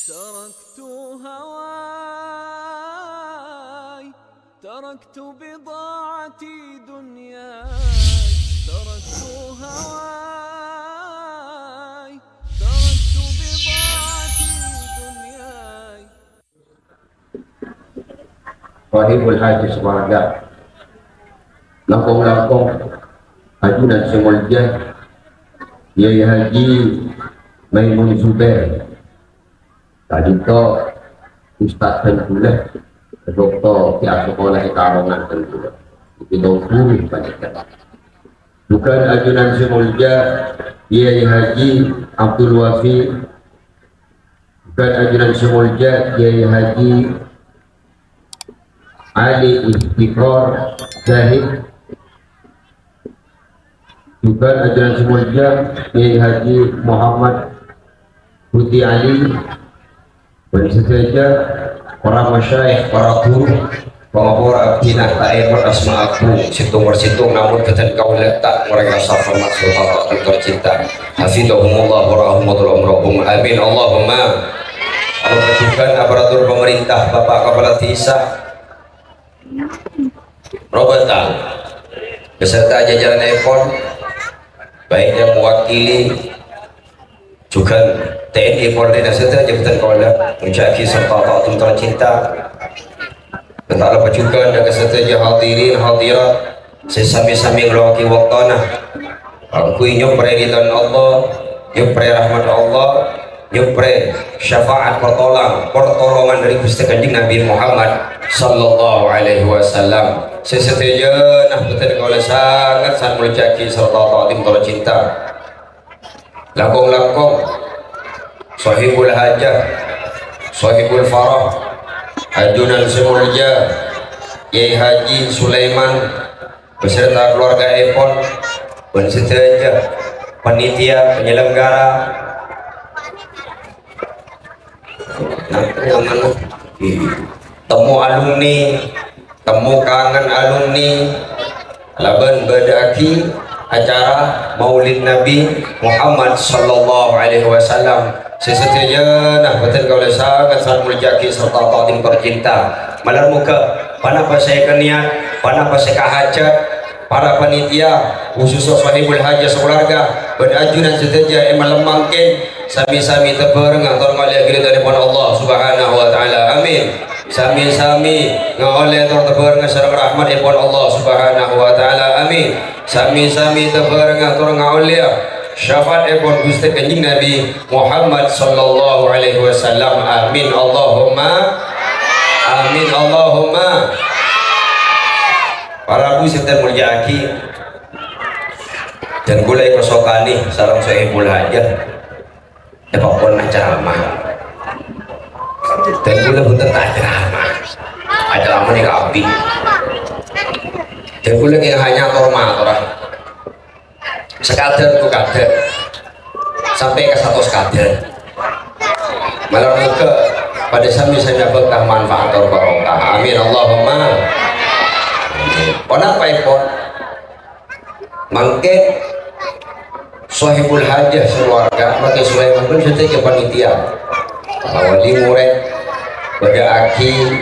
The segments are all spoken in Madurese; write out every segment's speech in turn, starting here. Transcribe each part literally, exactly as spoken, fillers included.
تركت هواي، تركت بضاعتي دنياي، تركت هواي، تركت بضاعتي دنياي. Sahibul Hajah Suwarga. Langkong-langkong ajunan sè molja Kyai Haji Maimun Zubair. Ka'dinto ustad dhân kaulâ, doktor sè asakola è Tarongan dhân kaulâ. Pitong guru panèka. Jhughân ajunan sè molja Kyai Haji Abdul Wafi. Jhughân ajunan sè molja Kyai Haji Ali Istiqor Zahid. Jhughân ajunan sè molja Kyai Haji Muhammad Budi Ali. Bân sadhâjâ para masyayikh, para ghuru, pangapora abdhina ta' èpon asma abu, sèttong per sèttong, namong dhâddhi kaulâ ta' ngorangè rasa hormat sarta tercinta. Hafizahumullah wa rahimahumullah. Amin. Allahumma. Jhughân aparatur pamarènta, Bapak Kepala Desa, Robotan, beserta jajaranèpon, baik yang mewakili jhughân T N I Polri dan sadhâjâ bhâdhân kaulâ, ngoca'a sarta ta'zim tercinta. Bân ta' loppa jhughân dâ' ka sadhâjâ hadirin hadirat sè sami-sami ngalowaghi bâktona kaangghuy nyoprè ridhâna Allah, nyoprè rahmat Allah, nyoprè syafaat pertolang-, pertolongan dâri Ghustè Kanjeng Nabi Muhammad sallallahu alaihi wasallam. Sè sadhâjâna bhâdhân kaulâ sanget-sanget molja'aghi sarta ta'zim tercinta. Langkong-langkong, Sohibul Hajah, Sohibul Farah, ajunan sè molja, Kyai Haji Sulaiman, beserta keluargaèpon, bân sadhâjâ panitia penyelenggara, Temmo alumni, temmo kangen alumni, kalabân bâdâ'aghi acara Maulid Nabi Muhammad sallallahu alaihi wasallam. Sè sadhâjâna bhâdhân kaulâ sanget-sanget molja'aghi sarta ta'zim tercinta. Malar moghâ ponapa sè èkaniyat, ponapa sè èkahajhât, para panitia, khususnya Sohibul Hajah sakeluarga, bân ajunan sadhâjâ è malem mangkèn, sami-sami tabhârengnga tor ngaollè ridhâna Allah Subhanahu wa Ta'ala. Amin. Sami-sami ngaollè tor tabhârengnga sareng rahmatèpon Allah Subhanahu wa Ta'ala. Amin. Sami-sami tabhârengnga tor ngaollè syafaatèpon Ghustè Kanjeng Nabi Muhammad sallallahu alaihi wasallam. Amin. Allahumma amin. Allahumma. Para bu sè molja'aghi, dhân kaulâ èkasokanè sareng Sohibul Hajah. Èpakon acaramah. Dhân kaulâ bhunten ta' acaramah. Acaramah nèka abit. Dhân kaulâ kèng hanya ator-mator, ah. Sakadâr bu kadâr. Sampè' ka satos kadâr. Malar moghâ padâ sami-sami abhâkta manfaat tor barokah. Amin. Allahumma. Amin. Ponapa èpon? Mangkèn Sohibul Hajah sakeluarga, mangkèn Sulaiman pon sadhâjâ panitia. Para wali morèd, bâdâ'aghi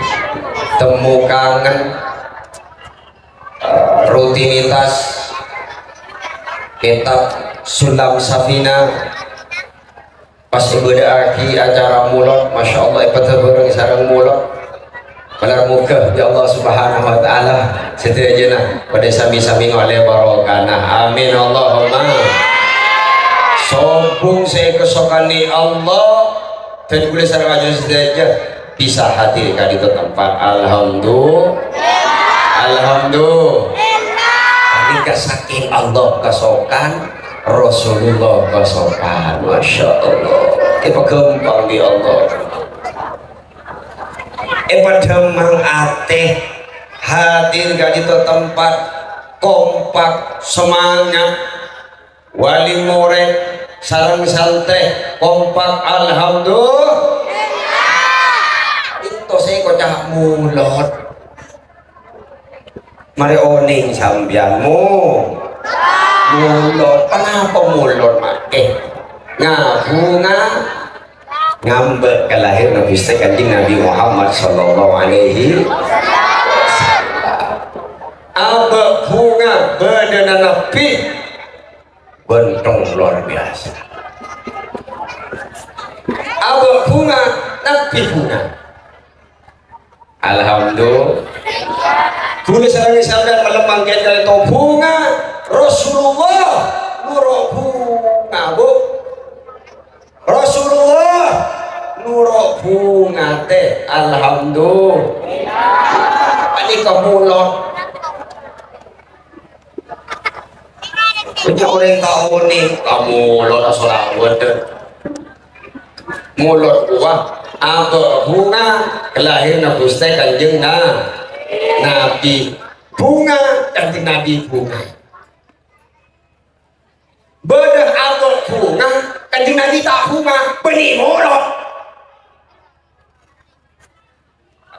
temmo kangen, eh, rutinitas kètab Sulam Safina. Pas èbâdâ'aghi acara molod, masya Allah, èpadâ bhâreng sareng molod. Malar moghâ, ya Allah Subhanahu wa Ta'ala, sadhâjâna padâ sami-sami ngaollè barokana. Amin, Allahumma. Sobung sè èkasokanè Allah, dhân kaulâ sareng ajunan sadhâjâ bisa hadir ka'dinto tempat. Alhamdulillah. Alhamdulillah. Nèka sakèng Allah kasokan, Rasulullah kasokan. Masya Allah. Èpaghâmpang bi' Allah. Èpadâmang atè, hadir ka'dinto tempat, kompak, semangat. Wali morèd sareng santrè kompak, alhamdulillah. Ènto sè èkoca' molod. Marè onèng sampèyan, mo-, molod. Ponapa molod, ma'? Eh, ngabunga. Ngambâ' ka lahèrra Ghustè Kanjeng Nabi Muhammad sallallahu alaihi wasallam. Abâ' bhunga bâdâna Nabbhi ghânteng lowar biyasa. Abâ' bhunga, Nabbhi bhunga. Alhamdulillah. Ghulâ sareng sampèyan malem mangkèn kalè to bhunga. Rasulullah noro' bhunga, Bu. Rasulullah noro' bhunga tè. Alhamdulillah. Panèka molod. Bânnya' orèng ta' onèng, ka molod asolawat. Molod kowa, abâ' bhunga, kalahèrra Ghustè Kanjeng Na-, Nabi. Bhunga, Kanjeng Nabi bhunga. Bâdâ abâ' bhunga, Kanjeng Nabi ta' bhunga, bânnè molod.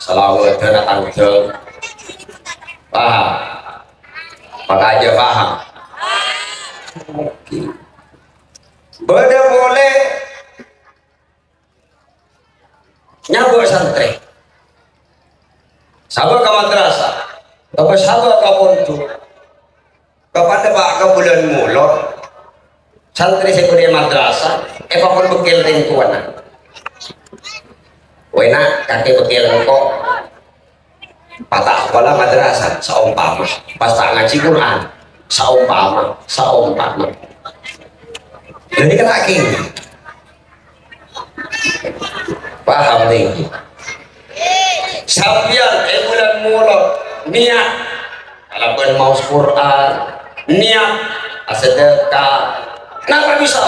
Salawat dâna tangghâl. Paham? Pakajâ paham? Oke. Bâdâ polè nyabâ' santrè. Sabâ' ka madrasah. Apa sabâ' ka pondhuk. Kapan, Pak, ka bulân molod, santrè sè bâdâ è madrasah èpakon bâkkèl rèng towana. "Wèna, kakè bâkkèl engko'." Pas ta' sakola madrasah, saompama. Pas ta' ngajhi Qur'an, saompama, saompama. Jadi kena kene. Paham nèng? Sampèyan è bulân molod, niat kalabân maos Qur'an, niat asadâka. Napa bisa?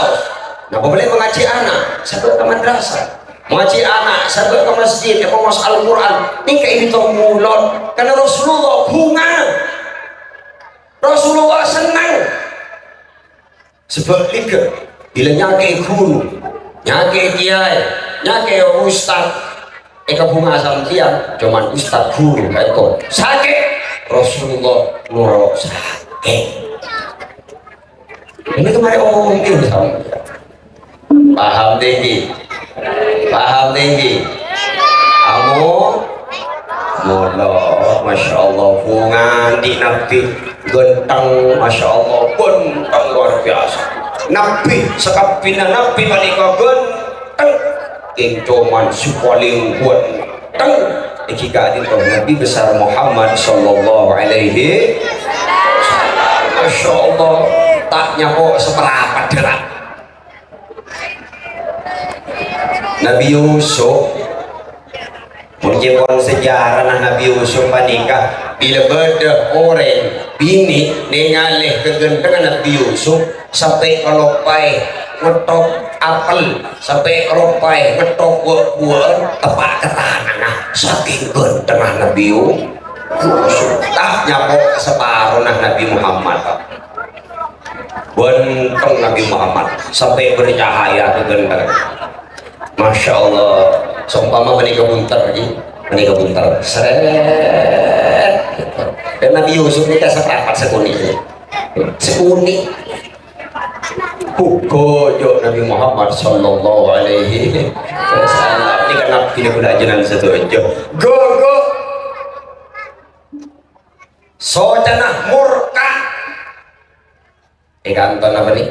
Napa polè mangajhi ana', sabâ' ka madrasah. Mangajhi ana', sabâ' ka masjid, èpamaos Al-Qur'an. Nèka èbitong molod. Karna Rasulullah bhunga. Rasulullah senneng. Sabâ' nèka, bilâ nyakè'è ghuru, nyakè'è kèyaè, nyakè'è ustad, èkabhunga sampèyan, coma ustad ghuru, èko sakè', Rasulullah noro' sakè'. Ini kemarin omong ini sampèyan. Paham tinggi. Paham tinggi. Amu, molod, Masya Allah, bhunga andi' Nabbhi ghânteng, Masya Allah, ghânteng luar biasa. Nabbhi, sakabbhina Nabbhi panèka ghânteng. Kèng coma sè palèng ghânteng èngghi ka'dinto Nabi besar Muhammad sallallahu alaihi wasallam. Masya Allah, ta' nyapo' saparapat dârâ. Nabi Yusuf, mon ghi' pon sejarana Nabi Yusuf panèka, bilâ bâdâ orèng binè' nèngalè kaghânthengnganna Nabi Yusuf, sampè' kaloppaè ngetthok apel, sampè' kaloppaè ngetthok bua-buwa'an, teppa' ka tanangnga, sakèng ghânthengnga Nabi Yusuf. Ta' nyapo' saparona Nabi Muhammad. Ghânteng Nabi Muhammad, sampè' bercahaya kaghânthengngan. Masya Allah, saompama panèka bunter, ghi, panèka bunter. Sret. Dâ' Nabi Yusuf nèka saparapat sakonè'. Sakonè'. Ghâgghâ' Nabi Muhammad sallallahu alaihi wasallam. Nèka Nabbhina kaulâ ajunan sadhâjâ. Ghâgghâ'. Socana morka. È kantona bânnè.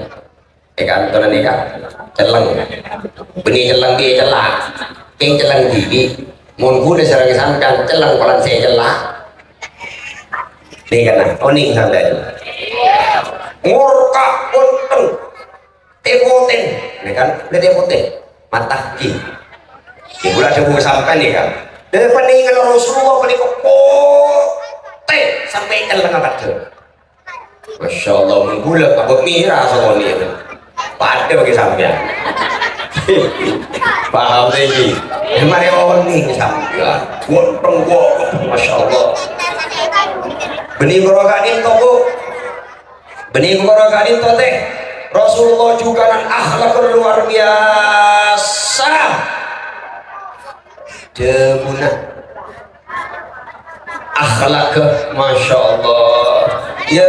È kantona nèka. Celleng. Bânnè celleng bi' cella'. Kèng celleng dhibi'. Mon ghulâ sareng sampèyan celleng polana sè cella'. Nèka na, onèng sampèyan. Morka, ontèng. Tè-potè. Nèka, nèka tè-potè. Mata, ghi. Ghi, ghulâ dhâbu sampèyan nèka. Dâ' panèka Rasulullah panèka potè sampè' celleng padâ. Masya Allah, mon ghulâ abâ' mèra sakonè'. Padâ bâgi sampèyan. Paham lagi? Mare onèng sampèyan. Wontong, wontong, Masya Allah. Bânnè karo ka'dinto, Bu. Bânnè karo ka'dinto, tè. Rasulullah jhughân akhlak luar biasa. Dhâbuna. Akhlak, Masya Allah. Ya,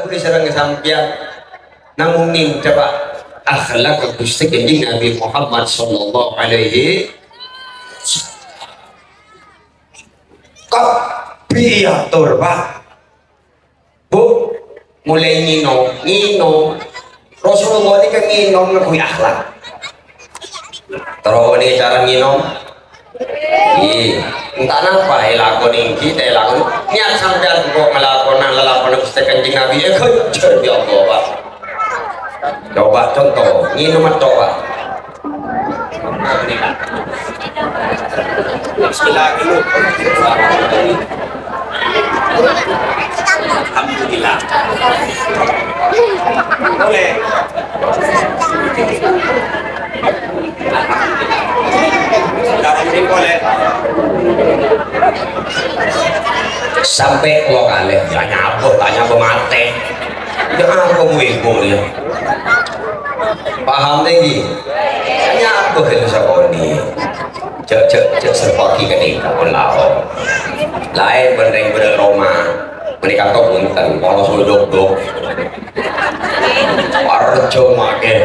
ghulâ sareng sampèyan. Namong nèng, coba. Akhlak Ghustè Kanjeng Nabi Muhammad sallallahu alaihi wasallam. Kabbhi èyator, Pak. Bu, molaè ngènom, ngènom. Rasulullah nèka ngènom ngangghuy akhlak. Terro nèka cara ngènom. Iyâ, entah napa èlakonè ènggi, ta' èlakonè. Niat sampèyan kok ngalakonè lalampana Ghustè Kanjeng Nabi, èghânjhâr bi' Allah, Pak. Coba conto, ngènom, coba. Bismillah dulu. Alhamdulillah. Boleh. Sampè' lo kalè, ya nyapo, ta' nyapo matè. Ya apa mu ibu ya? Paham lagi? Nyapo itu sakoni. Cek, cek, cek serpagi kene, pon lao. Laèn bân rèng bâdâ roma. Mènèka to punten, polos dok-dok. Parjo make.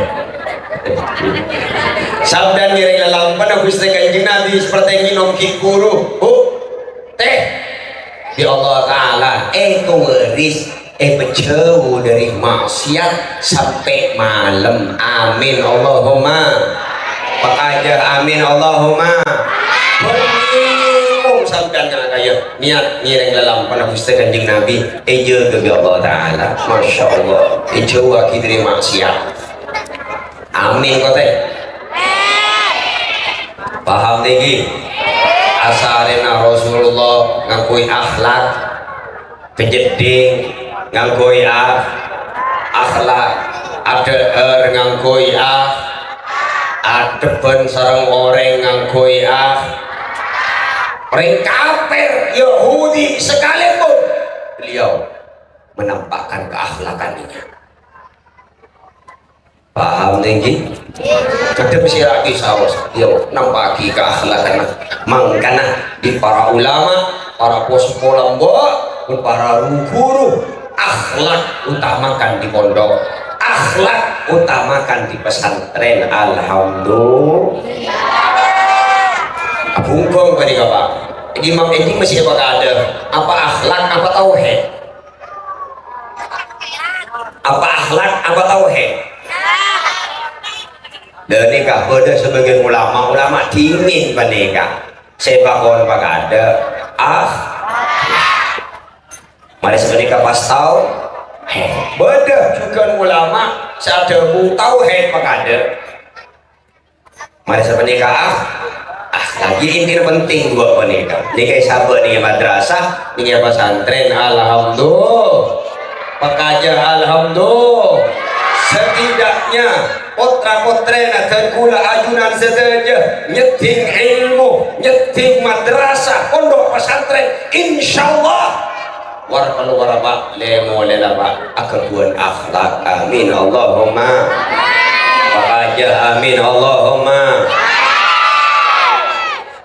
Sampèyan ngèrèng lalampana Ghustè Kanjeng Nabi saperti ngènom ghi' buru. Bu, teh. Ya Allah Ta'ala, èkawaris, èpajhâu dâri maksiat sampè' malem. Amin. Allahumma. Pakajâ amin. Allahumma. Bân ngènom sampèyan ngakaya. Niat ngèrèng lalampana Ghustè Kanjeng Nabi, èjâgâ bi' Allah Ta'ala. Masya Allah, èjhâuwaghi dâri maksiat. Amin, kote. Paham nèka? Asarèna Rasulullah ngangghuy akhlak, kajeddhing ngangghuy ak-, akhlak, adhâ'âr ngangghuy ak-, adhebbhân sareng orèng ngangghuy ak-, Orèng kafir, Yahudi sakalèpon, beliau menampakkan keakhlakannya. Paham, ngghi? Kadhâng sè rabi saos, yo, nampa'aghi keakhlakanna. Mangkana, di para ulama, para pospo lambâ', para ru-ghuru, akhlak utamakan di pondok, akhlak utamakan di pesantren. Alhamdulillah. Abungkong panèka, Pak. Imam ini mesti apa kada? Apa akhlak, apa tauhid? Apa akhlak, apa tauhid? Dâ' nèka bâdâ sabâgiyân ulama, ulama dhimèn panèka. Sè pakon pakadâ, ah. Marè sapanèka pas tauhid. Bâdâ jhughân ulama sè adhâbu tauhid pakadâ. Marè sapanèka, ah, ah, lagi intina penting dua panèka. Nèka èsabâ' nèka madrasah, nèka pesantren, alhamdulillah. Pakajâ, alhamdulillah. Setidaknya, potra-potrèna dân kaulâ ajunan sadhâjâ nyeddhing ilmu, nyeddhing madrasah, pondok pesantren, insyaallah. War-kalowar, Pak, lè-molèna, Pak, aghâbhuwân akhlak. Amin, Allahumma. Pakajâ, amin, Allahumma.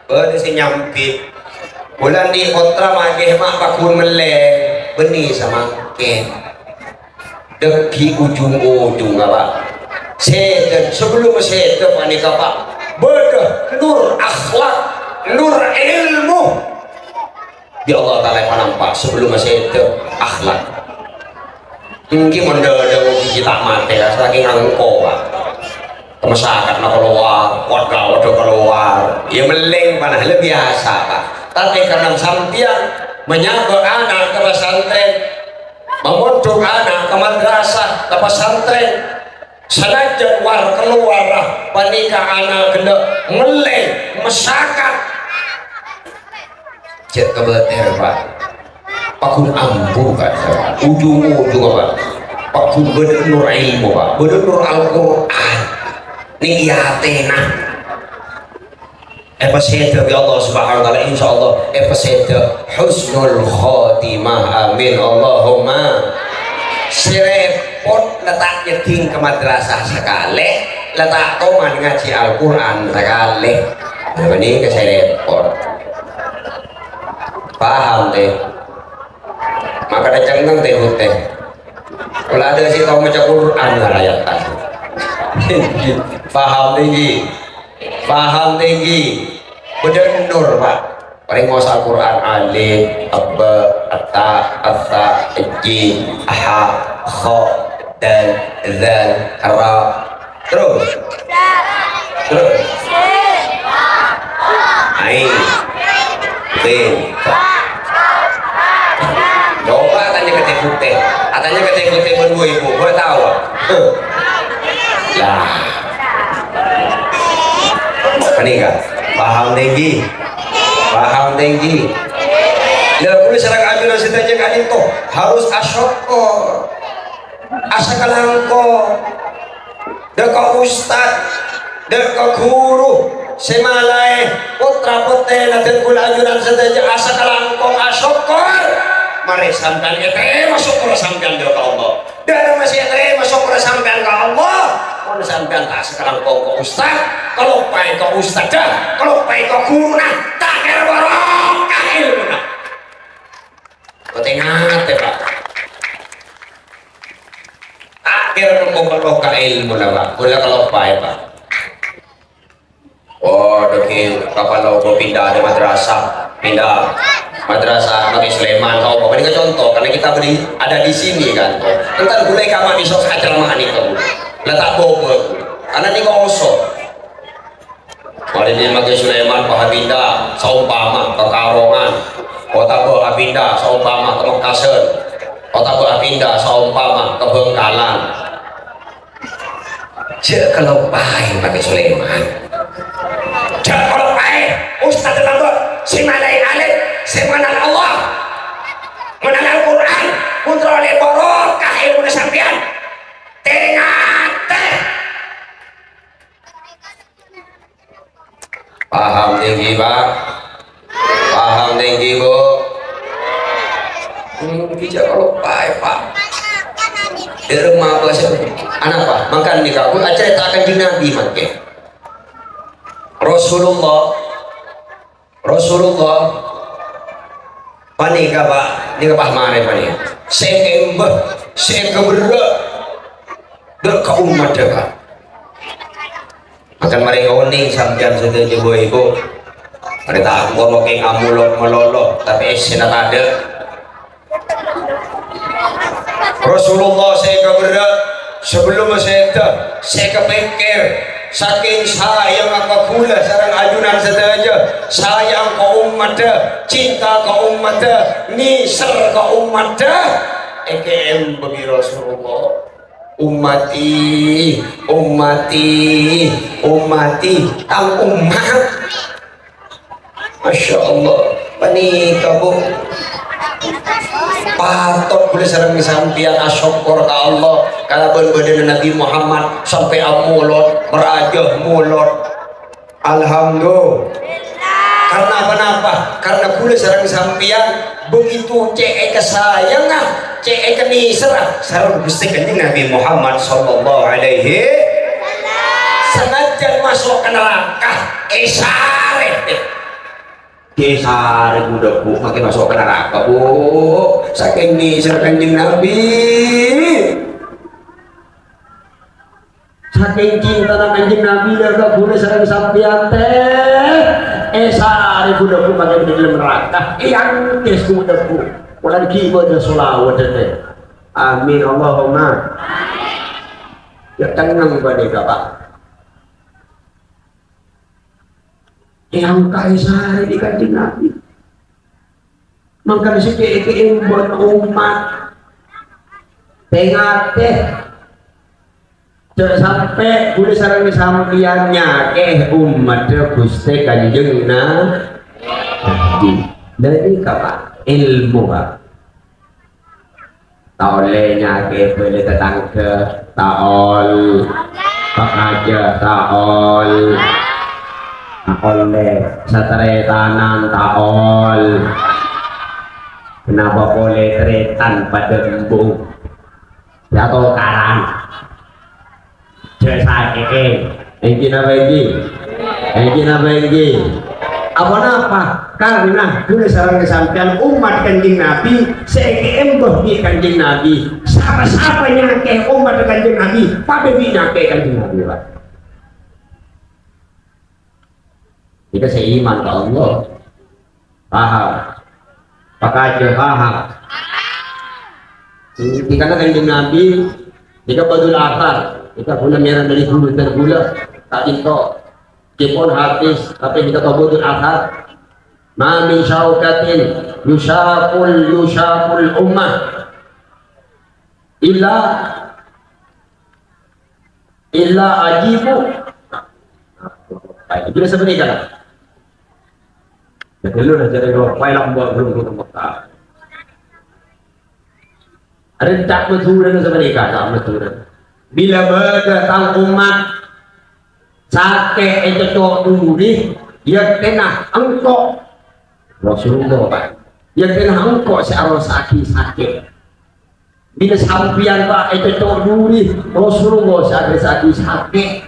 Bâdâ sè nyambit. Bulân di' potra maghi ma' paggun mellè, bânnè samangkèn. Dâgghi' ujung-ujungnga, Pak. Sèdhâ, sabellumma sèdhâ panèka, Pak, bâdâ nur akhlak, nur ilmu. Bi' Allah Ta'ala èpanampa' sabellumma sèdhâ akhlak. Ènggi mon dâ-, dâ-, ghi' ta' matè, la sakèng angko, Pak. Masakadna kalowar, warga-warga kalowar. Ya, mellèng, Pak, la biyasa, Pak. Tapè karna sampèyan manyabâ' ana' ka pesantren, mamondhuk ana' ka madrasah, ka pesantren, Sanajjân war-kalowar panèka ana' ghellâ' mellè, masakat. Jhâ' kabâtèr, Pak. Paggun ambu, Pak. Ujung-ujungnga, Pak. Paggun bâdâ nur ilmu, Pak. Bâdâ nur Al-Qur'an. Nèng è atèna. Èpasèdhâ bi' Allah Subhanahu wa Ta'ala, insyaallah èpasèdhâ husnul khotimah. Amin, Allahumma. Sè rèpot la ta' nyeddhing ka madrasah sakalè, la ta' toman ngajhi Al-Qur'an sakalè. Nah, panèka sè rèpot. Paham, tè? Maka dâ' cengngeng tè, Bu, tè. Kaulâ adâ' sè tao maca Qur'an, la rayatan. Paham ngghi? Paham ngghi? Bâdâ endor, Pak. Parèng maca Al-Qur'an, alif, abba, atta, assa, jim, ha, kha, dal, dzal, ra. Terus. Terus. Ain. Sin. Coba tanya ke Teh Putih. Atanya ke Teh Putih pun bu ibu, bu tahu. Lah. Panèka, paham ngghi? Paham ngghi? Lah, kulâ sareng ajunan sadhâjâ ka'dinto harus asokkor, asakalangkong, dâ' ka ustad, dâ' ka ghuru, sè malaè pottra-pottrèna dhân kulâ ajunan sadhâjâ asakalangkong asokkor. Marè sampèyan ètarèma sokkorra sampèyan dâ' ka Allah. Dâremma sè ètarèma sokkorra sampèyan ka Allah, mon sampèyan ta' sakalangkong ka ustad, kaloppaè ka ustadda, kaloppaè ka ghuruna, ta' kèra barokah èlmona. Patè-ngatè, Pak. Ta' kèra barokah èlmona, Pak. Kulâ kaloppaè, Pak. Oh, dhâggi' kapala oba pinda dâ' madrasah, pinda madrasah Maki Sulaiman, apa? Ini kan contoh, karena kita beri, ada di sini kan. Entar gulai kama iso acara mani kamu. Lah ta' bobo. Karena ini kosong. Mari di Maki Sulaiman, Pak Habinda, saumpama ke Karongan. Kota Pak Habinda, saumpama ke Mekasen. Kota Pak Habinda, saumpama ke Bangkalan. Jhâ' kaloppaè Maki Sulaiman. Jhâ' kaloppaè ustad lambâ' sè malaè alim, sè mengenal Allah, mengenal Al-Qur'an, kontrolè barokah èlmona sampèyan. Tè-ngatè. Paham ngghi, Pak? Paham ngghi, Bu? Hmm, bisa kalau Pak, Pak. Dâremma bâsa. Anapa? Mangkana nèka, Bu, acarèta Kanjeng Nabi mangkèn. Rasulullah, Rasulullah panèka, Pak, nèka, Pak, marè panèka. Sè èmbâ, sè èkaberrâ' dâ' ka ommaddhâ, Pak. Mangkana marè onèng sampèyan sadhâjâ, Bu, Ibu. Marè ta' koro kèng amolot malolo, tapè essèna tadâ'. Rasulullah sè èkaberrâ', sabellunna sèdhâ, sè èkapèkkèr, sakèng sayangnga ka kaulâ sareng ajunan sadhâjâ, sayang ka ommaddhâ, cinta ka ommaddhâ, nèser ka ommaddhâ, èkèèmbâ bi' Rasulullah. Ummati, ummati, ummati, tang ommat. Masya Allah, panèka, Bu. Patot kaulâ sareng sampèyan asokkor ka Allah kalabân bâdâna Nabi Muhammad sampè' amolot, marajâ molot. Alhamdulillah. Karena apa-napa? Karena kaulâ sareng sampèyan begitu cè' èkasayangnga, cè' èkanèserra sareng Ghustè Kanjeng Nabi Muhammad sallallahu alaihi. Sanajjân maso' ka naraka, èsarè. Èsarè budhâ, Bu, makè maso' ka naraka, Bu. Sakèng nèser Kanjeng Nabi. Sakèng cintana Kanjeng Nabi dâ' ka kaulâ sareng sampèyan, tè, èsarè budhâ, Bu, makè dâlem naraka. Èangkès budhâ, Bu. Polana ghi' bâdâ sholawat, tè. Amin, Allahumma. Ya, tenang panèka, Pak. Èangka'è sarè bi' Kanjeng Nabi. Mangkana sè kè-, kèèmbâ ommat. Tè-ngatè. Jhâ' sampè' kaulâ sareng sampèyan nyakè'è ommaddhâ Ghustè Kanjeng Nabi. Dhâddhi, dhâddhi apa? Èlmo, Pak. Ta' ollè nyakè'è bhâlâ tatangghâ, ta' ollè. Pakajâ, ta' ollè. Ta' ollè. Sataretanan, ta' ollè. Kenapa polè tarètan padâ embung? Ya, tokaran. Jhâ' sakè'è. Èngghi napa èngghi? Èngghi napa èngghi? Apa napa? Karena kaulâ sareng sampèyan ommat Kanjeng Nabi, sè èkèèmbâ bi' Kanjeng Nabi, sè Sapa-sapa nyakè ommaddhâ Kanjeng Nabi, padâ bi' nyakè Kanjeng Nabi, Pak. Kita seiman ka Allah. Paham? Pakajâ paham. Tingkana Kanjeng Nabi, jika badul athar, kita gula merah dari gula dan gula, tak cinta. Meskipun hadis, tapi kita tahu badul athar. Ma min syaukatin yusyakul, yusyakul ummah. Illa, illa ajibu. Ayo, kita seperti kan? Jadi lu lah jadi lo, paling lambung belum ketemu. Rèng ca' Madhurâna sapanèka, ca' Madhurâ. Bilâ bâdâ tang ommat sakè' è cocco' dhuri, yaktèna engko', Rasulullah, Pak. Yaktèna engko' sè arosa'aghi sakè'. Bilâ sampèyan, Pak, è cocco' dhuri, Rasulullah sè arosa'aghi sakè'.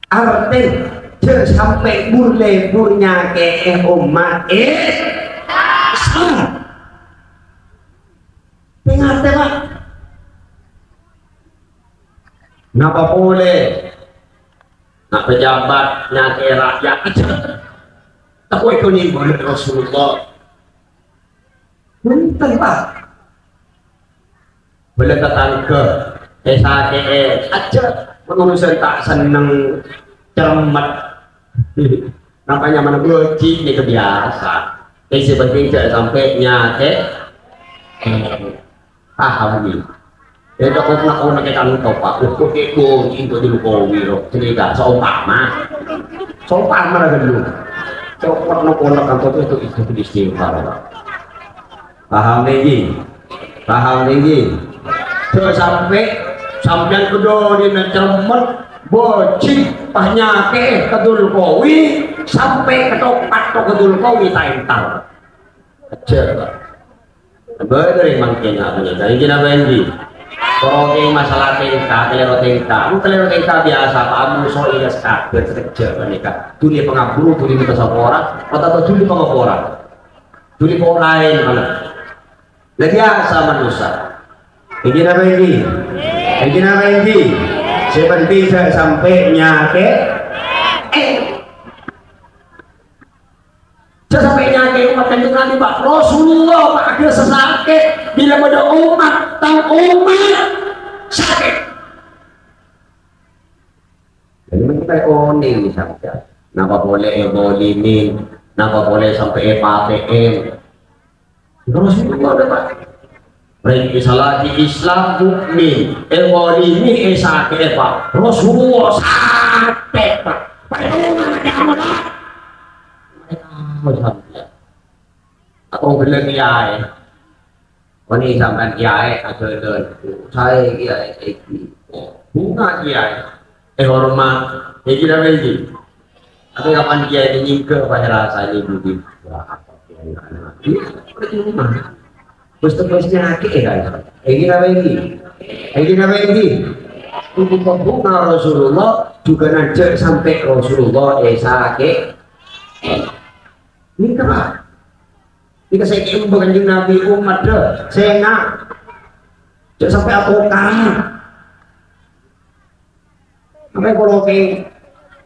Artèna, jhâ' sampè' bur-lebur nyakè'è ommat Islam. Pèngatè, Pak. Napa polè? Na' pejabat nyakè'è rakyat, ajhâ'. Tako' èkonèng bâlâ Rasulullah. Bhunten, Pak. Bâlâ tatangghâ, èsakè'è, ajhâ', mon urusan ta' senneng, cermet. Napa nyamana bâji' nèka biyasa. Sè penting jhâ' sampè' nyakè'. Paham, ghi? Ènto' kok nak-onakè kan topa, ukur kè bâji' ènto' dulu kowi, ro. Sènèka, saompama. Saompama ra ghâllu. Cokot nok-onak kan topa ènto' istighfar. Paham, ngghi? Paham, ngghi? Jhâ' sampè' sampèyan bâdâ dina cermet, bâji', pas nyakè'è ka Dzulkawi, sampè' ka topat ka Dzulkawi ta' entar. Ajhâ', Pak. Bâdâ rèng mangkèn apa nèka? Èngghi napa èngghi? Korokèng masalah tèngka, kalèro tèngka. Mon kalèro tèngka biyasa, Pak, amoso ila sakabhâr sakejjhâ' panèka. Dhuli pangaburu, dhuli nèka sapora, otabâ dhuli pangapora. Dhuli pora èn mana? Lah biyasa manossa. Èngghi napa èngghi? Èngghi napa èngghi? Sè penting jhâ' sampè' nyakè'. Eh. Jhâ' sampè' nyakè' ommat Kanjeng Nabi, Pak. Rasulullah, Pak, ada sasakè'. Bilâ bâdâ ommat, tang ommat sakè'. Jadi, mending kita onèng nih, sampeyan. Napa polè èzalimin? Napa polè sampè' èpatè'è? Rasulullah, Pak. Rèng Islam, Islam mukmin, èzalimi, èsakè'è, Pak. Rasulullah sakè', Pak. Pak, itu mana dia, Pak? Mereka mau sampai. Atau bener kiai. Wani sampean kiai, adolan. Saè kiai, iki. Bunga kiai. Eh, hormat. Iki napa iki? Tapi kapan kiai ini nyingke, pas rasa ini budi. Wah, apa kiai anak? Ini percuma. Wis tebas nyakè', kan? Iki napa iki? Iki napa iki? Untuk pembunga Rasulullah, juga nanjak sampai Rasulullah, eh, sakè'. Ini apa? Ini saya kirim Kanjeng Nabi, ommat dâ', sènga'. Jhâ' sampè' atokaran. Sampè' korokèng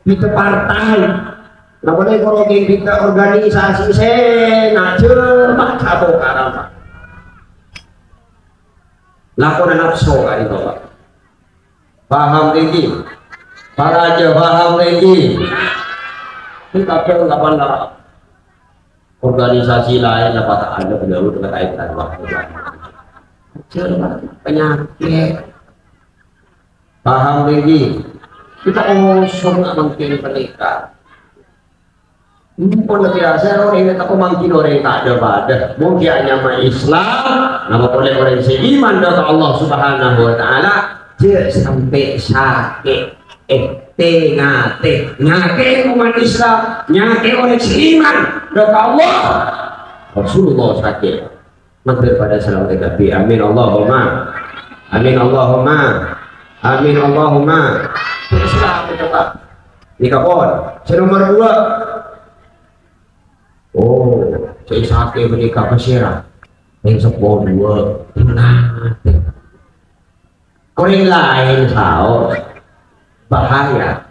bidhâ partai. Napa nè korokèng bidhâ organisasi sènga' jhâ' ma' atokaran, Pak. Lakona napso ka'dinto, Pak. Paham èngghi? Para aja paham èngghi? Ini kadang kapan lah organisasi lain apa tak ada beliau dengan kaitan waktu. Penyakit. Paham èngghi? Kita osong nggak mungkin menikah. Ampon biyasa orèng tako' manggi orèng ta' ada-ada. Mungkin hanya ma Islam, napa polè orèng sè iman dâ' ka Allah Subhanahu wa Ta'ala, jhâ' sampè' sakè'. Eh, tè-ngatè, nyakè' ommat Islam, nyakè' orèng sè iman dâ' ka Allah. Rasulullah sakè'. Mampir pada selamat kabbi. Amin Allahumma. Amin Allahumma. Amin Allahumma. Terus lah, tetap. Nèka pon. Sè nomor dua. Oh, sè sakè' menikah pasèra. Rèng seppo duwâ', rèng atè. Orèng laèn saos, bahaya.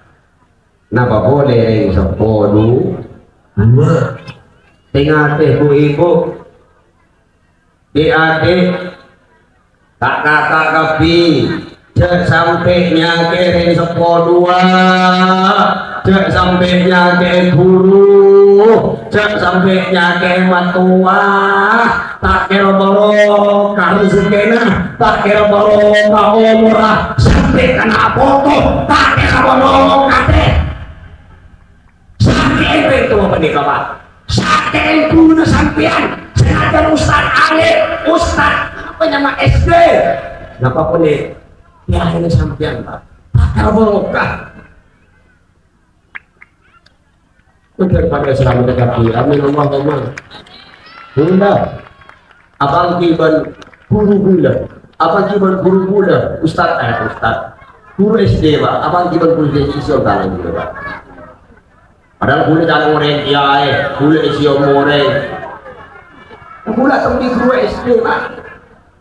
Napa polè rèng seppo du-, duwâ'. Tè-ngatè, bu-ibu. Dhâ'-adhâ', ka'-kaka' kabbhi, jhâ' sampè' nyakè'è rèng seppo duwâ', jhâ' sampè' nyakè'è ghuru, jhâ' sampè' nyakè'è mattowa. Ta' kèra barokah rejekkèna, ta' kèra barokah omorra, sampè' kana' poto, ta' kèra barokah atè. Sakè'è pènto panèka, Pak. Sakè'è ghuruna sampèyan. Sanajjhân ustad alim, ustad apa nyama S D. Napa polè kiyaèna sampèyan, Pak? Pakar barokah. Udah pada selamat kaki. Amin Allahumma. Bunda. Apalagi bân ghuru ghulâ. Apalagi bân ghuru ghulâ. Ustad, eh, ustad. Ghuru S D, Pak. Apalagi bân ghuru S D, iso tangan ghulâ, Pak. Padahal ghulâ can orèng kiyaè, ghulâ èsiyom orèng. Ghulâ tembi ghuru S D, Pak.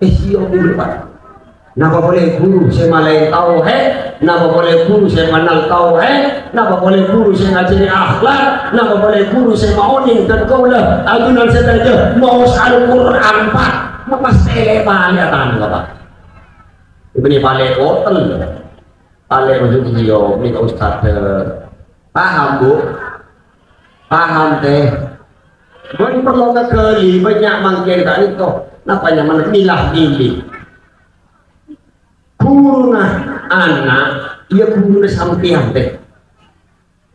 Èsiyom ghuru, Pak. Napa polè ghuru sè malaè tauhid? Napa polè ghuru sè mennal tauhid? Napa polè ghuru sè ngajhâri akhlak? Napa polè ghuru sè maonèng dân kaulâ ajunan sadhâjâ maos Al-Qur'an, Pak? Mapastè lè palè atan, Pak. Ibni palè kotel. Palè maksud beliau, ini Ustaz, eh, paham, Bu? Paham, tèh? Bân parlo ngaghâli, bânnya' mangkèn ka'dinto. Napa nyamana milah-milih? Ghuruna ana', iyâ ghuruna sampèyan, tèh.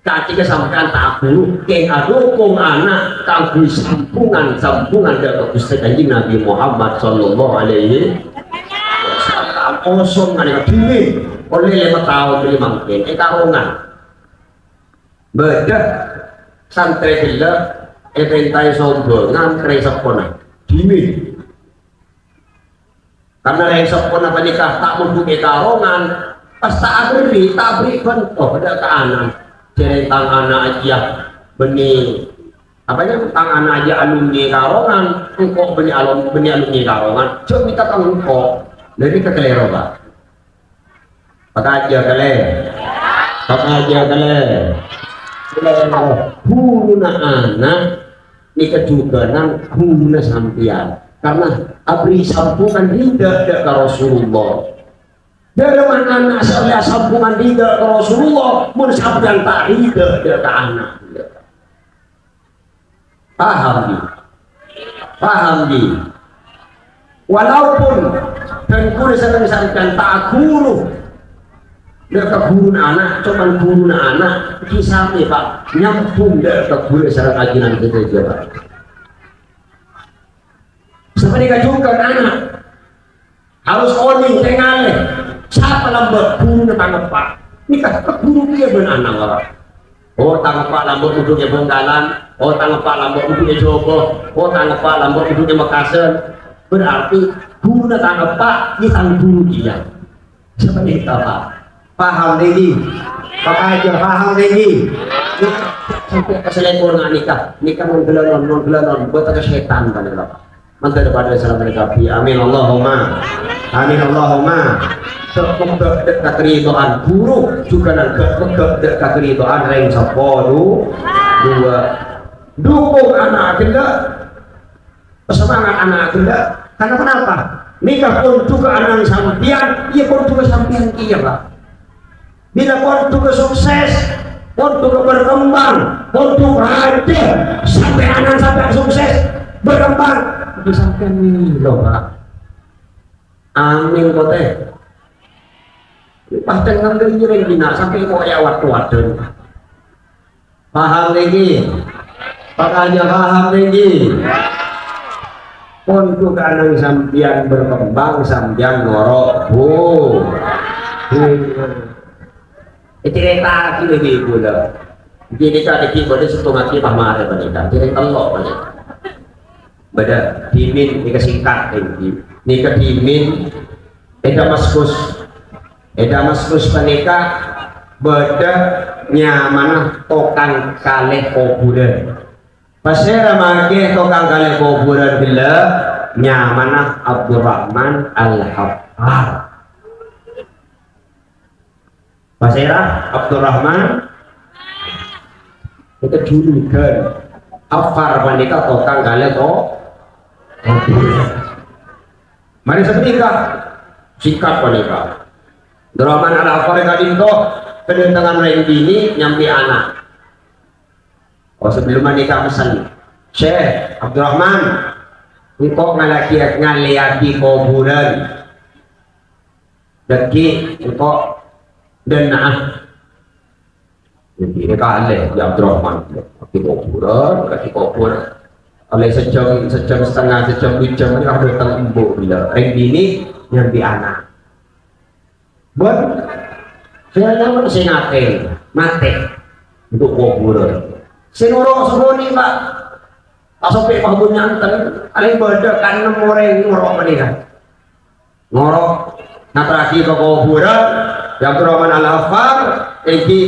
Ka'dinto sampèyan ta' ghuru, kèng adhukung ana' kaangghuy sambhungan-sambhungan dâ' ka Ghustè Kanjeng Nabi Muhammad sallallahu alaihi wasallam. Osom nganèka dhimin, ollè lèma taon dhâri mangkèn, è Karongan. Bâdâ santrè ghellâ' èpèntaè sombhângan rèng seppona. Dhimin. Karna rèng seppona panèka ta' mondhuk è Karongan, pas ta' aberri', ta' aberri' bhânto dâ' ka ana'. Jhârèng tang ana' ajiyâ bânnè, apa ya, tang ana' ajiyâ alumni Karongan, engko' bânnè alum-, bânnè alumni Karongan, jhâ' mènta ka engko'. Lha nèka kalèro, Pak. Pakajâ kalè. Pakajâ kalè. Ghuruna ana' nèka jhughân ghuruna sampèyan. Karna aberri' sambhungan ridha dâ' ka Rasulullah. Dâlem ana' sè ollè sambhungan ridha ka Rasulullah, mon sampèyan ta' ridha dâ' ka ana'. Paham, ghi? Paham, ghi? Walaupun dân kaulâ sareng sampèyan ta' aghuru, dâ' ka ghuruna ana', coma ghuruna ana', ghi sampè', Pak, nyambhung dâ' ka ghuru sareng ajunan sadhâjâ, Pak. Sapanèka jhughân ana'. Harus onèng, tèngalè. Sapa lambâ'? Ghuruna tang eppa'. Nèka ghuru kèya bân ana' ora. Oh, tang eppa' lambâ' mondhuk è Bhângkalan. Oh, tang eppa' lambâ' mondhuk è Jhâbâ. Oh, tang eppa' lambâ' mondhuk è Mekkasen. Berarti ghuruna tang eppa', iyâ tang ghuru kèya. Sapanèka, Pak. Paham, ngghi? Pakajâ paham, ngghi? Sampè' ka salèkor nèka. Nèka mon ghellânon, mon ghellânon, bhâteng sètan panèka, Pak. Mandhâr padâ salamet kabbhi. Amin Allahumma. Amin Allahumma. Ghâ'-, ghâ'-, ghâ'-, karidhoan ghuru, jhughân ghâ'-, ghâ'-, ghâ'-, karidhoan rèng seppo du-, duwâ'. Dhukung ana' ghellâ'. Semangat ana' ghellâ'. Karna ponapa? Nèka pon jhughân ana' sampèyan, iyâ pon jhughân sampèyan kèya, Pak. Bilâ pon jhughân sukses, pon jhughân berkembang, pon jhughân rajâ, sampè' ana' sampèyan sukses, berkembang, itu sampèyan mèlo, Pak. Amin, kote. Pas tengah keliling bina, sampè' kok ya waktu-waktu. Paham ngghi? Pakajâ paham ngghi? Pon jhughân ana' sampèyan berkembang, sampèyan noro'. Bu. Bu. Ècarèta'aghi bi' kaulâ. Jadi tadi ki bâdâ sèttong aki pas marè panèka. Jadi tello' panèka. Bâdâ dhimin, nèka singkat, nèka dhimin. È Damaskus. È Damaskus panèka bâdâ nyamana tokang kalè kobhurân. Pasèra makè tokang kalè kobhurân ghellâ'? Nyamana Abdurrahman Al-Haffar. Pasèra Abdurrahman? Itu julukan. Haffar panèka tokang kalè to-, tobus. Marè sapanèka, singkat panèka. Abdurrahman Al-Haffar ka'dinto, kedatangan rèng binè' nyambi ana'. Oh, sabellunna panèka mesen, "Syekh Abdurrahman, engko' ngalèyaghi, ngalèyaghi kobhurân. Dhâggi' engko' dâ' enna'a." Dhâggi' kalè, ya Abdurrahman, dhâggi' kobhurân, dhâggi' kobhurân. Ollè sajjhâm, sajjhâm satengnga, sajjhâm dhu jhâm, ini wah dâteng embu' ghellâ'. Rèng binè' nyambi ana'. Bân, sè nyaman sè ngatè, matè, untuk kobhurân. Sè noro' sakonè', Pak. Pas sompè' pabunyanan, palèng bâdâ ka ennem orèng noro' panèka. Noro', ngaterraghi ka kobhurân, ya Abdurrahman Al-Haffar, èngghi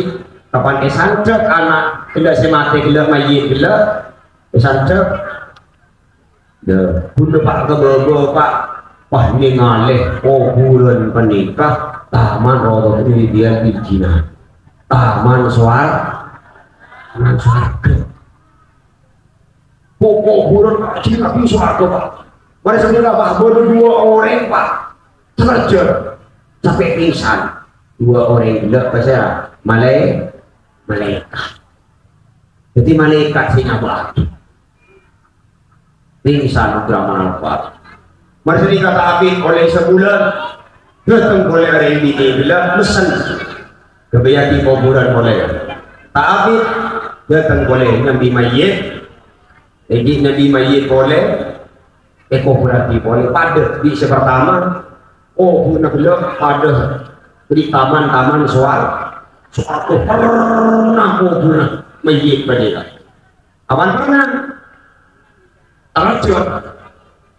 kapan èsandhek ana' ghellâ' sè matè ghellâ', mayyit ghellâ', èsandhek. Yâ, bhunten, Pak, ka bâbâ, Pak. Wah, nèngalè kobhurân panèka taman Raudhatul Anbiya fil Jinan. Taman soar-, taman sowarghâ. Ko-, kobhurân Kanjeng Nabi sowarghâ, Pak. Marè sapanèka, Pak, bâdâ dua orèng, Pak. Terjun. Sampè' pingsan. Dua orèng ghellâ' pasèra? Malè-, malaèkat. Dhâddhi malaèkat sè nyabâ'âghi. Pingsan Abdurrahman Al-Haffar. Marè sapanèka ta' abit ollè sabulân, dâteng polè orèng binè' ghellâ' mesen. Ghâbâyyâghi kobhurân polè. Ta' abit, dâteng polè nyambi mayyit. Èngghi nyambi mayyit polè, èkobhurraghi polè. Padâ bi' sè partama, kobhurrâ ghellâ' padâ bi' taman-taman soar-, sowarghâ, pernah kobhurrâ mayyit panèka. Awan pernah. Terjun.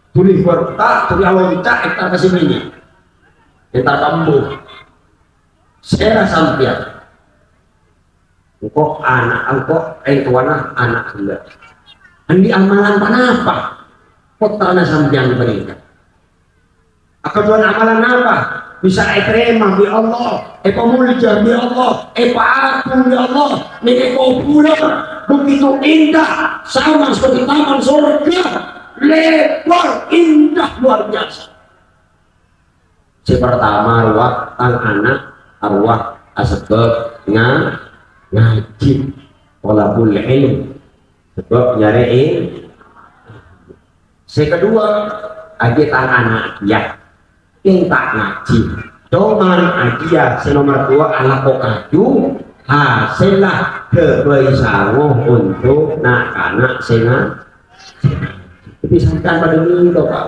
Tuli berta, tuli alonca', entar ka sini. Entar ka embu'. Sèra sampèyan. Engko' ana', engko' èntowana ana' ghellâ'. Andi' amalan ponapa? Pottrana sampèyan panèka. Akadhuwân amalan napa bisa ètarèma bi' Allah, èpamolja bi' Allah, èpaagung bi' Allah, nèng è kobhurân begitu indah, sama seperti taman sorga, lebar, indah, luar biasa. Sè partama, rowa tang ana' arowa asebbhâb nga-, ngajhi, thalabul ilm. Sebab nyarè il-, sè kedua, ajiyâ tang ana' kèya, ènta' ngajhi. Coma ajiyâ sè nomer duwâ' alako kaju, hasèlla ghâbây sango onto' na'-kana' sè nga-, sè ngajhi. Dhâddhi sampèyan padâ mèlo, Pak.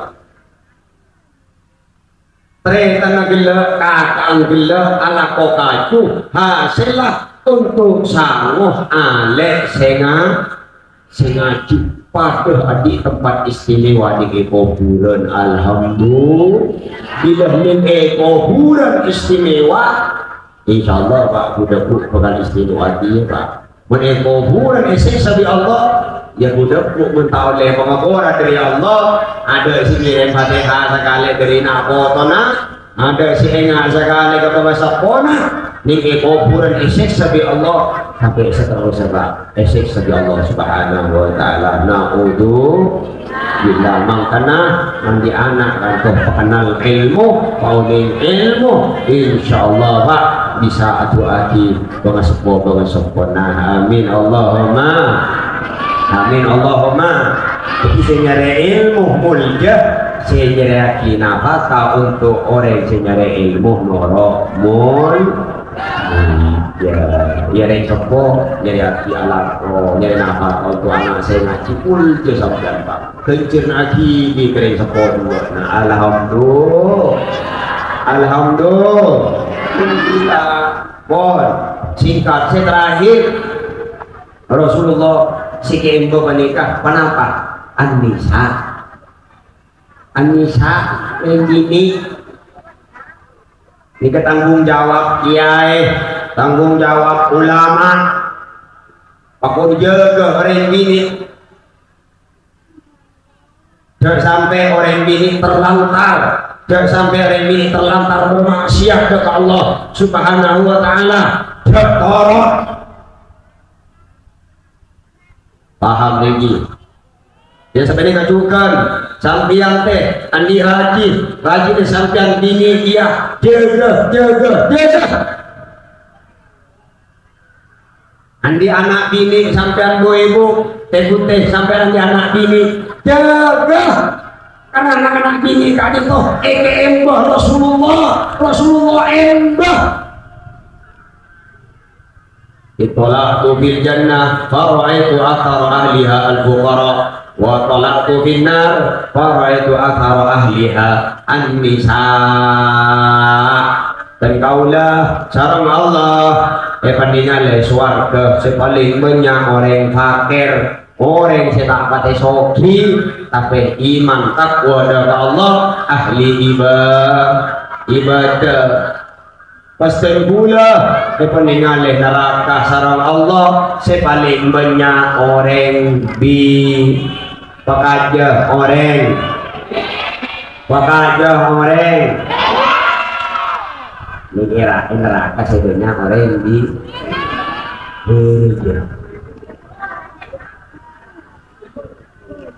Tarètanna ghellâ', kaka'na ghellâ', alako kaju, hasèlla onto' sango alè' sè nga-, sè ngajhi. Padâ andi' tempat istimewa nèng è kobhurân. Alhamdulillah, nèng è kobhurân istimewa. Insyaallah, Pak, bu-, dhâbu bhâkal istimewa kèya, Pak. Mon è kobhurân èsèksa bi' Allah, yâ bu-, dhâbu mon ta' ollè pangaporra dâri Allah, adâ' sè ngèrèm Fatihah sakalè dâri na' potona, adâ' sè enga' sakalè ka bâbâ seppona, nèng è kobhurân èsèksa bi' Allah, sampè' saterrossa, Pak, èsèksa bi' Allah Subhanahu wa Ta'ala. Na'udzu Billah, mangkana andi' ana' kantos pakennal èlmo, paonèng èlmo, insyaallah, Pak, bisa adu'aaghi bângaseppo-bângaseppona. Amin Allahumma. Amin Allahumma. Dhâddhi sè nyarè èlmo molja, sè nyarèyaghi nafaka onto' orèng sè nyarè èlmo noro' mol-, molja. Yâ, yâ rèng seppo nyarèyaghi alako, nyarè nafaka onto' ana' sè ngajhi, molja sampèyan, Pak. Ghânjhârna aghili ka rèng seppo duwâ'na. Alhamdulillah. Alhamdulillah. Pon, singkat, sè terakhir. Rasulullah sè kèmbâ panèka, ponapa? An-nisa. An-nisa, rèng binè'. Nèka tanggung jawab kèyaè, tanggung jawab ulama. Pakon jâgâ rèng binè'. Jhâ' sampè' orèng binè' terlantar. Jhâ' sampè' orèng binè' terlantar bermaksiat ka Allah Subhanahu wa Ta'ala. Jhâ' toro'. Paham, ngghi? Yâ, sampèyan kajughân, sampèyan tè, andi' rajhi, rajhina sampèyan binè' kèya, jâgâ, jâgâ, jâgâ. Andi' ana' binè' sampèyan bu-èbu, tè-butè sampèyan andi' ana' binè', jâgâ. Karna na'-kana' binè' ka'dinto èkèèmbâ Rasulullah, Rasulullah èmbâ. Ittala'tu fil jannah, fara'aitu atsara ahliha al-fuqara, wa ittala'tu fin nar, fara'aitu atsara ahliha an-nisa. Bân kaulâ sareng Allah èpanèngalè sowarghâ sè palèng bânnya' orèng fakir, orèng sè ta' patè soghi, tapè iman, takwa dâ' ka Allah, ahli iba-, ibadah. Pas dhân kaulâ èpanèngalè naraka sareng Allah sè palèng bânnya' orèng bi-, pakajâ orèng. Pakajâ orèng. Nèng èra-, è naraka sè bânnya' orèng bi-, bi-,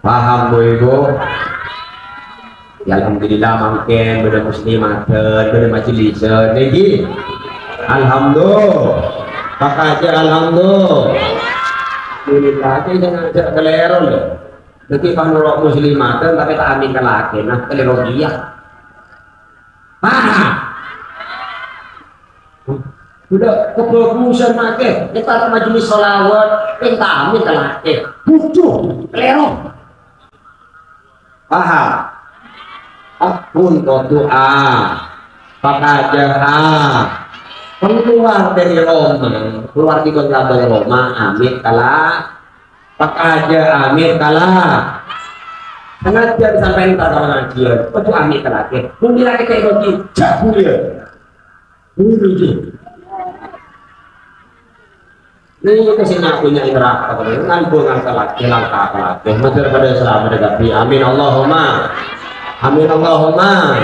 Paham, Bu, Ibu? Yâ, alhamdulillah, mangkèn bâdâ muslimaten, bâdâ majelisan, ngghi. Alhamdulillah. Pakajâ alhamdulillah. Alhamdulillah, sè ngajhâk kalèro, lho. Dhâddhi, pas noro' muslimaten, tapè ta' amin ka lakèna, kalèro kèya. Paham? Bâdâ kabhâghusân makè, èntar majelis shalawat, èntar amin ka lakè. Bhudhu, kalèro. Paham? Ampon kodhu a, pakajâ a. Keluar dari roma, keluar di kota roma, amin ka la-, pakajâ amin ka la-. Sanajjân sampèyan ta' ka pangajiân, kodhu amin ka lakè. Mon lakè ta' èbâghi, jhâ' bulâ. Buru ji. Nèka sè nya-, punya neraka, ngan bunga kalakè, langka kalakè. Mator padâ salamet kabbhi. Amin Allahumma. Amin Allahumma.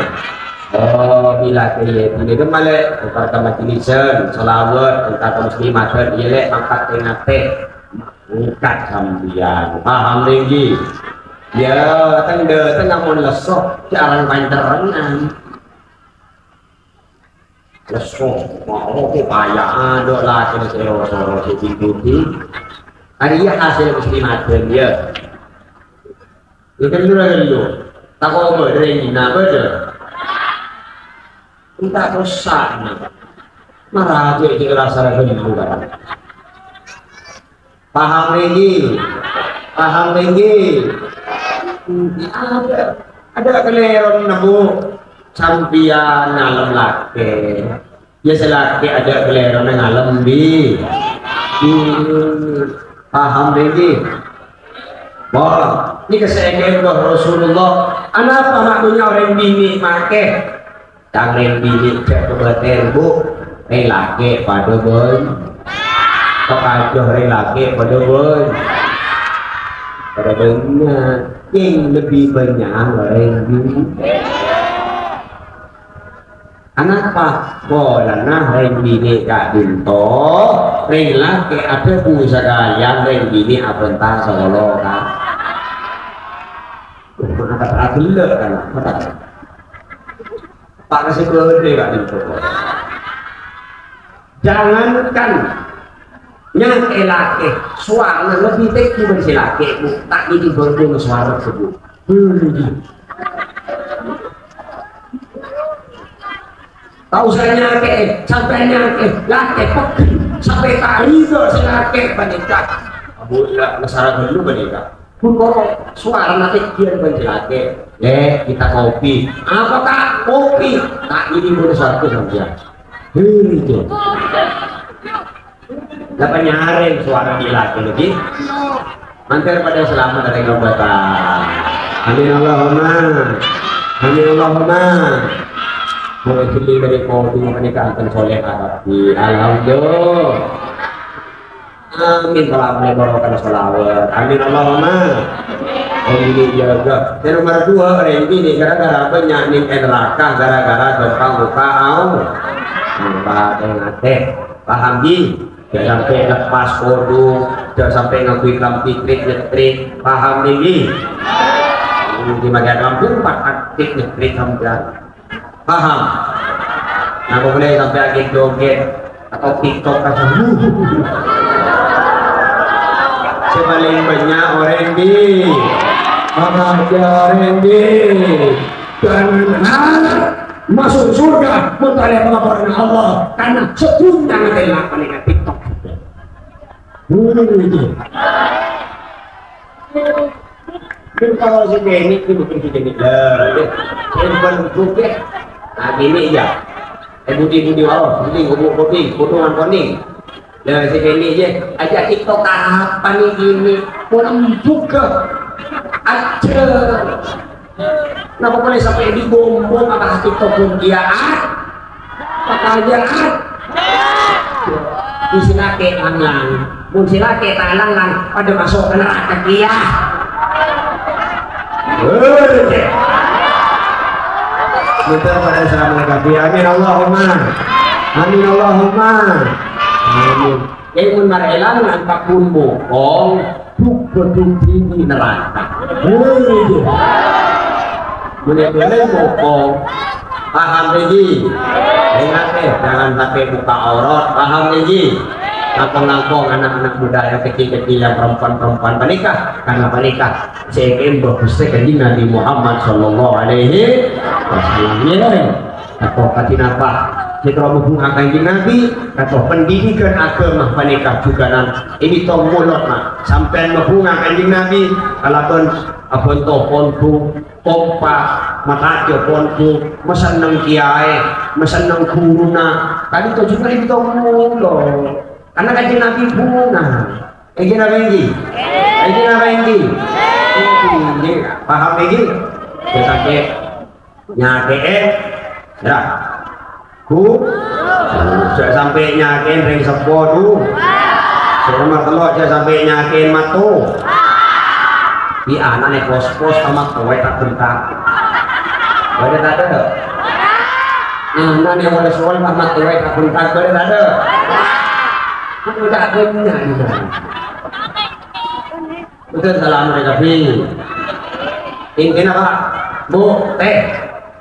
Oh, bilâ kèya, bilâ kèya malè, èntar ka majelisan, shalawat, èntar ka muslimaten, iyâ, Lè', mangkat tè-ngatè. Mangkat sampèyan. Paham, ngghi? Yâ, teng-, teng-, ampon lesso, jhâ' arang pancerrengan. Lesso, mau kok kaya adâ' lakèna sè ro-soro sè budi. Arèya hasèl muslimaten, yâ. Yâ, ghâllu ra ghâllu. Tako' bâdâ rèng jina bâdâ. Ènta' tossa', na. Mara jhâ' jhâ' rassa ra ghâllu, kan. Paham, ngghi? Paham, ngghi? Adâ', adâ' kalèrona, Bu. Sampèyan ngalem lakè. Yâ, sè lakè adâ' kalèrona ngalem bi-, binè. Paham, ngghi? Wah, nèka sè èkèbâ Rasulullah. Anapa ma' bânnya' orèng binè makè? Tang rèng binè jhâ' kobâtèr, Bu. Rèng lakè padâ bân-, pakajâ rèng lakè padâ bân-, padâ bânnya'. Sè lebbi bânnya' rèng binè. Anapa? Polana rèng binè ka'dinto, rèng lakè adhâbu sakalèyan, rèng binè abhânta solo ka-, Mata adellek kan, mata. Pak kasih keluar deh, Pak, gitu. Jangankan nyangkè lakè, sowarana lebbi tèngghi bân sè lakè, Bu. Ta' ngèdhing bâdâ sowarana, Bu. Hmm. Ta' osa nyangkè, sampè' nyangkè, lakè pegghel, sampè' ta' ridho sè lakè panèka. Abu, la, la sara ghâllu panèka. Bun koro, sowarana tèngghiyan bân sè lakè. Lè', kita kopi. Apa, Kak? Kopi. Ta' ngèdhing bâdâ sowarana sampèyan. Hei, itu. La panyarèng sowara bilâ lagi. Mangkèn padâ salamet dâteng Ramadan. Amin Allahumma. Amin Allahumma. Mulai sini dari kopi mereka akan soleh abadi. Alhamdulillah. Amin. Kalau boleh bawakan salawat. Amin Allahumma. Ini jaga. Yang nomor dua, orang ini gara-gara banyak ning neraka, gara-gara gampang buka au. Buka tengah teh. Paham, Ji? Jangan sampai lepas kodok, jangan sampai ngakui kampung trik-nyetrik. Paham, Ji? Ini di bagian kampung, pakat trik-nyetrik sampean. Paham? Nah, boleh sampai akhir joget atau TikTok kan. Sè palèng bânnya' orèng di. Maka orèng di. Dan harap masuk surga, mencari pengampun Allah. Karena sedunia nanti lah paling TikTok. Dulu itu. Kan kalau si Kenny itu bukan si Kenny. Lah, dia handphone empuk ya. Nah, gini ya. Eh, budi-budi, oh, budi, ngomong kopi, kudu ngangkoni. Lah, si Kenny ya, aja TikTok apa nih gini? Mau empuk ke? Aja. Napa polè sampè' èdhi' bombong apa TikTok pon kèya, ah? Apa kèya, ah? Mon sè lakè' lang-lang, mon sè lakè' ta' lang-lang, padâ maso' ka naraka kèya. Hei. Mudah pada sama kabeh. Amin Allahumma. Amin Allahumma. Amin. Yâ, mon marè èlang-lang paggun mokong, duk-duk dhinè' neraka. Woi, itu. Boleh-boleh mokong. Paham, Ji? Ingat, eh, jangan sampai buka aurat. Paham, Ji? Langkong-langkong anak-anak muda yang kecil-kecil, yang perempuan-perempuan menikah. Karena menikah, sè èkembhâ Ghustè Kanjeng Nabi Muhammad sallallahu alaihi wasallam. Yâ, Tako' kadhi napa? Sè terro mabhunga Kanjeng Nabi, tako' pendidikan agama panèka jhughân èbito molod, ma'. Sampèyan mabhunga Kanjeng Nabi kalabân abhânto pondhuk, kompak, mataja pondhuk, masenneng kèyaè, masenneng ghuruna, ka'dinto jhughân èbito molod. Karena Kanjeng Nabi bhunga. Èngghi napa èngghi? Èngghi napa èngghi? Èngghi. Paham èngghi? Jhâ' sakè'. Nyakè'è, ra. Gu. Jhâ' sampè' nyakè'è rèng seppo, du. Sè nomer tello', jhâ' sampè' nyakè'è matto. Bi' ana'na pos-pos ka matto wae ta' bentak. Bâdâ tadâ'? Ana'na wali-wali ka matto wae ta' bentak, bâdâ tadâ'? Kan ta' bânnya' ini. Betul, salam mereka, Bi. Intina, Pak, Bu, Teh,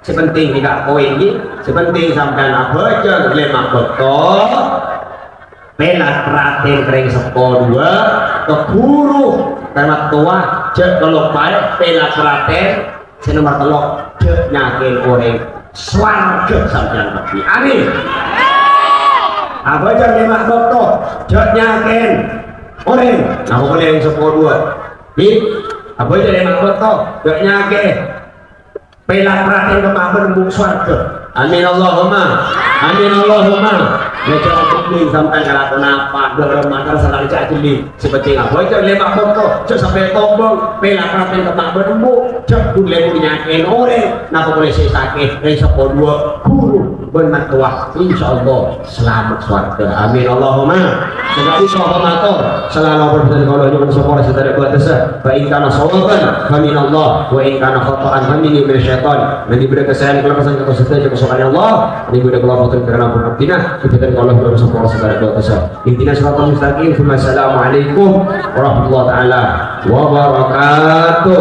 sè penting nèka poin, ghi. Sè penting sampèyan abhâjâng lèma' bâkto, pèlak ratèn ka rèng seppo duwâ', ka ghuru, ka mattowa, jhâ' kaloppaè, pèlak ratèn, sè nomer tello', jhâ' nyakè'è orèng. Sowarghâ sampèyan kabbhi. Amin. Abhâjâng lèma' bâkto, jhâ' nyakè'è orèng. Napa polè rèng seppo duwâ'? Bi', abhâjâng lèma' bâkto, jhâ' nyakè'è. Pèlak ratèn ka ma' bân embu' sowarghâ. Amin Allahumma. Amin Allahumma. Jhâ' jhelling sampèyan kalakon apa, dhârâmma terserah jhâ' jhelling. Sè penting abhâjâng lèma' bâkto, jhâ' sampè' tombong, pèlak ratèn ka ma' bân embu', jhâ' ghun lèbur nyakè'è orèng, napa polè sè sakè', rèng seppo duwâ', ghuru, bân mattowa, insyaallah, salamet sowarghâ. Amin Allahumma. Sakali sapa mator, salama perbuatan kaula nyo'on sapora sè tadâ' bâtessa, fa in kana shawaban, fa minallah, wa in kana khata'an, fa minni wa minasy syaitan. Mènta bâdâ kasaèan kaulâ pesan ka sadhâjâ kasokanè Allah, mènta bâdâ kaulâ bhunten karana pun abdhina, bhunten kaulâ nyo'on sapora sè tadâ' bâtessa. Ihdinash shiratal mustaqim. Assalamualaikum warahmatullahi taala wabarakatuh.